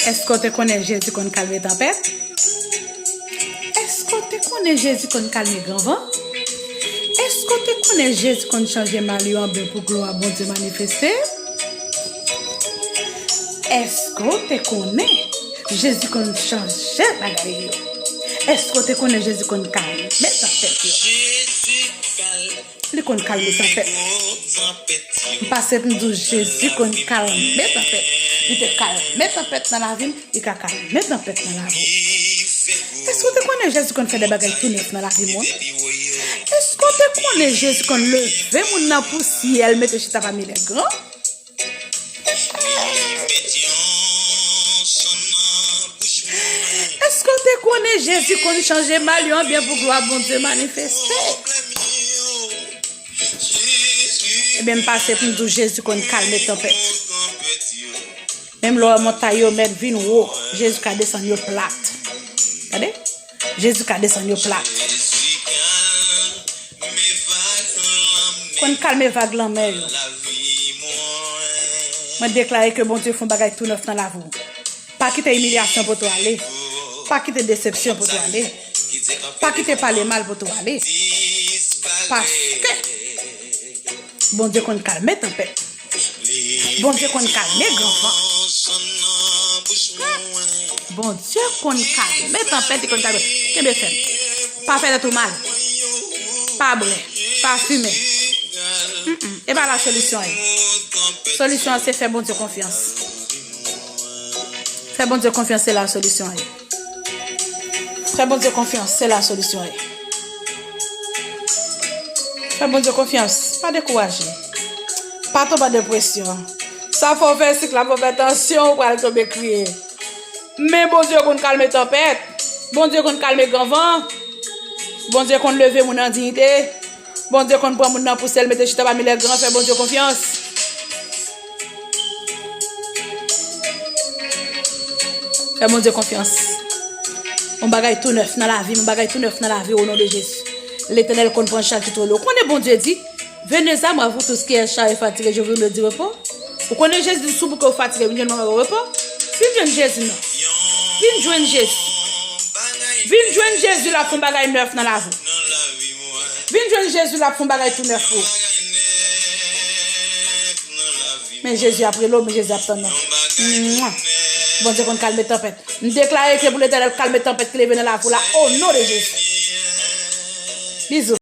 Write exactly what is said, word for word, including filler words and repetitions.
Èske w te konnen Jezi konn kalme tanpèt? Èske w te konnen Jezi konn kalme gran van? Èske w te konnen Jezi konn chanje mal yo an byen pou glwa Bondye manifeste? Èske w te konnen Jezi konn chanje bagay yo? Èske w te konnen Jezi konn kalme tanpèt yo? Li konn kalme tanpèt. M pase pou m di w, Jezi konn kalme tanpèt. Li te kalme tanpèt nan lavi m, li ka kalme tanpèt nan lavi w. Èske w te konnen Jezi konn fè de bagay tou nèf nan lavi moun? Èske w te konnen Jezi konn leve moun nan pousyè, l mete chita pami lègran? Èske w te konnen Jezi konn chanje mal yo an byen pou glwa Bondye manifeste? Ebyen, m pase pou m di w, Jezi konn kalme tanpèt. Menm lè w wè montay yo mèt vin wo, Jezi ka desann yo plat. Gade, Jezi ka desann yo plat. Konn kalme vag lanmè yo. Mwen deklare ke Bondye fè yon bagay tou nèf nan lavi w. Pa kite imilyasyon pote w ale. Pa kite desepsyon pote w ale. Pa kite pale mal pote w ale. Paske Bondye konn kalme tanpèt. Bondye konn kalme gran van. Bondye konn kalme tanpèt, li konn kalme. Kenbe fèm. Pa fè tèt ou mal. Pa bwè. Pa fimen. Mm-mm. E pa la solisyon an ye. Solisyon an se fè Bondye konfyans. Fè Bondye konfyans, se la solisyon an ye. Fè Bondye konfyans, se la solisyon an ye. Fè Bondye konfyans, pa dekouraje. Pa tonbe an depresyon. Sa fè w fè sik la, fè w fè tansyon, ou pral tonbe kriye. Men Bondye konn kalme tanpèt. Bondye konn kalme gran van. Bondye konn leve moun an diyite. Bondye konn pran moun nan pousyè l mete chita pami lègran, fè Bondye konfyans. Fè Bondye konfyans. Yon bagay tou nèf nan lavi m, yon bagay tou nèf nan lavi w, o non de Jezi. Letènèl konn pran chaj ki twò lou. Ou konnen Bondye di, Venez à moi, vous tous qui êtes chargés et fatigués, je vous donnerai du repos. Ou konnen Jezi di, si w bouke, w fatige, vin jwenn mwen, w ap jwenn repo. Vin jwenn Jezi, non. Vin jwenn Jezi. Vin jwenn Jezi, l ap fè yon bagay nèf nan lavi w. Vin jwenn Jezi, l ap fè yon bagay tou nèf pou ou. Men Jezi ap rele w, men Jezi ap tann ou. Mwa. Bondye konn kalme tanpèt. M deklare ke pou Letènèl kalme tanpèt ki leve nan lavi w la, o non de Jezi. Bizou.